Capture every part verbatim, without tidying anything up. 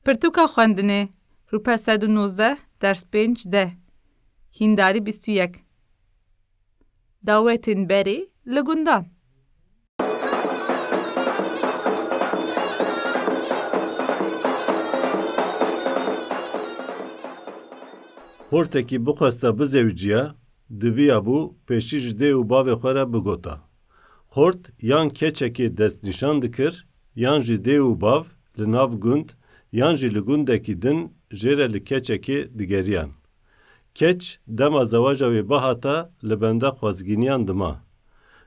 Pirtûka xwendinê, rûpel sed û nozdeh, ders pênc D, hîndarî bîst û yek. Dawetên berê li gundan. Xortekî bixwesta bizewiciya, diviyabû pêşî ji dê û bavê xwe re bigota. Xort yan keçekê destnîşan dikir, yan jî dê û bav li nav gund, yan jî li gundekî din jê re li keçekê digeriyan. Keç dema zewaja wê bihata li benda xwezgîniyan dima.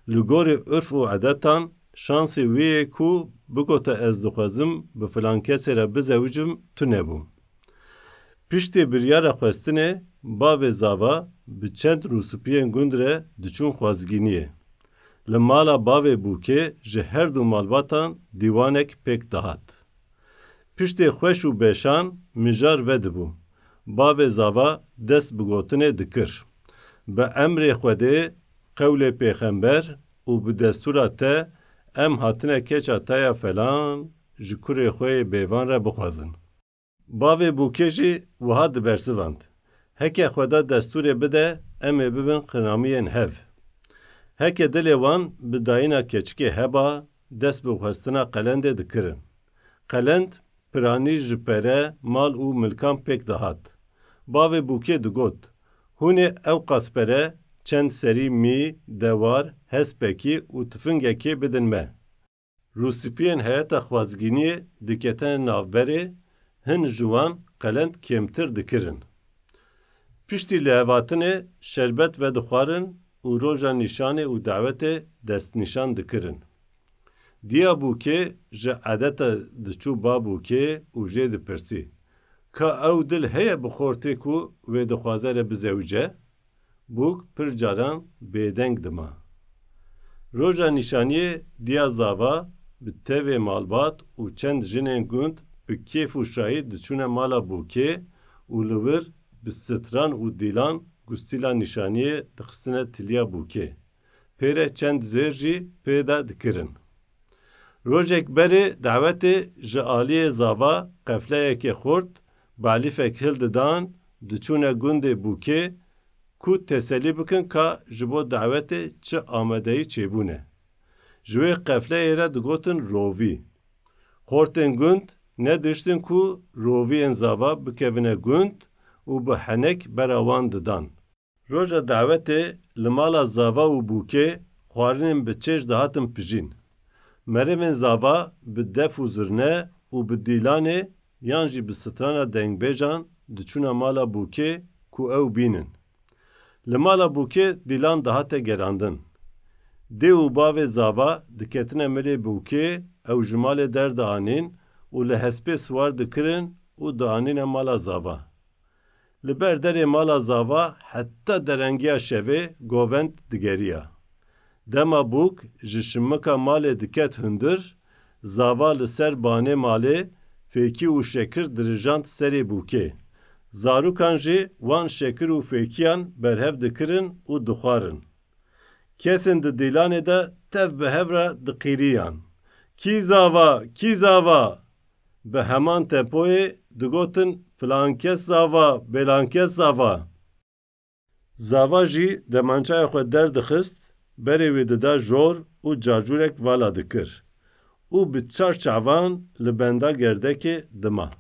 Li gorî urf û edetan şansê wî yê ku bigota ez dixwezim bi filan kesê re bizewicim tune bû. Piştî biryara xwestinê bavê Zava bi çend rûspiyên gund re diçûn xwezgîniyê. Li mala bavê Bûkê ji her du malbatan dîwanek pêk dihat. Piştê xweş û beşan mijar vedibû. Bavê Zava dest bi gotinê dikir. Bi emrê Xwedê, qewlê pêxember û bi destûra te em hatine keça te ya felan ji kurê xwe yê bêvan re bixwazin. Bavê Bûkê jî wiha dibersivand, Heke Xweda destûrê bide, em ê bibin xinamiyên hev. Heke dilê wan bi dayîna keçikê heba, dest bi xwestina qelendê dikirin. Qelend piranî ji pere, mal û milkan pêk dihat. Bavê Bûkê digot, Hûn ê ewqas pere, çend serî mî, dewar, hespekî û tifingekê bidin me. Rûspiyên heyeta xwezgîniyê diketine navberê, hin ji wan qelend kêmtir dikirin. Piştî lihevatinê şerbet vedixwarin û roja nîşanê û dawetê destnîşan dikirin. Diya Bûkê ji edeta diçû ba Bûkê û jê dipirsî, Ka ew dil heye bi xortê ku wê dixwaze re bizewice? Bûk pir caran bêdeng dima. Roja nîşaniyê diya Zava bi tevê malbat û çend jinên gund bi kêf û şahî diçûne mala Bûkê û li wir bi stran û dîlan gustîla nîşaniyê dixistine tiliya Bûkê. Pê re çend zêr jî pê de dikirin. Rojek berê dawetê ji aliyê Zava qefleyekê xurt, balîfek hildidan, diçûne gundê Bûkê ku teselî bikin ka ji bo dawetê çi amadeyî çêbûne. Ji wê qefleyê re digotin rovî. Xortên gund nedihiştin ku roviyên Zava bikevine gund û bi henek bera wan didan. Roja dawetê li mala Zava û Bûkê xwarinên bi çêj dihatin pijîn. Merivên Zava bi def û zirne û bi dîlanê yan jî bi strana dengbêjan diçûne mala Bûkê ku ew bînin. Li mala Bûkê dîlan dihate gerandin. Dê û bavê Zava diketine milê Bûkê, ew ji malê derdianîn û li hespê siwar dikirin û dianîne mala Zava. Li ber derê mala Zava heta derengiya şevê govend digeriya. Dema Bûk ji şimika malê diket hundir, Zava li ser banê malê fêkî û şekir dirijand serê Bûkê. Zarokan jî wan şekir û fêkiyan berhev dikirin û dixwarin. Kesên di dîlanê de tev bi hev re diqîriyan. Kî Zava, kî Zava? Bi heman tempoyê digotin, Filankes Zava, bêlankes Zava. Zava jî demançeya xwe derdixist, berê wê dida jor û carcûrek vala dikir û bi çar çavan li benda gerdekê dima.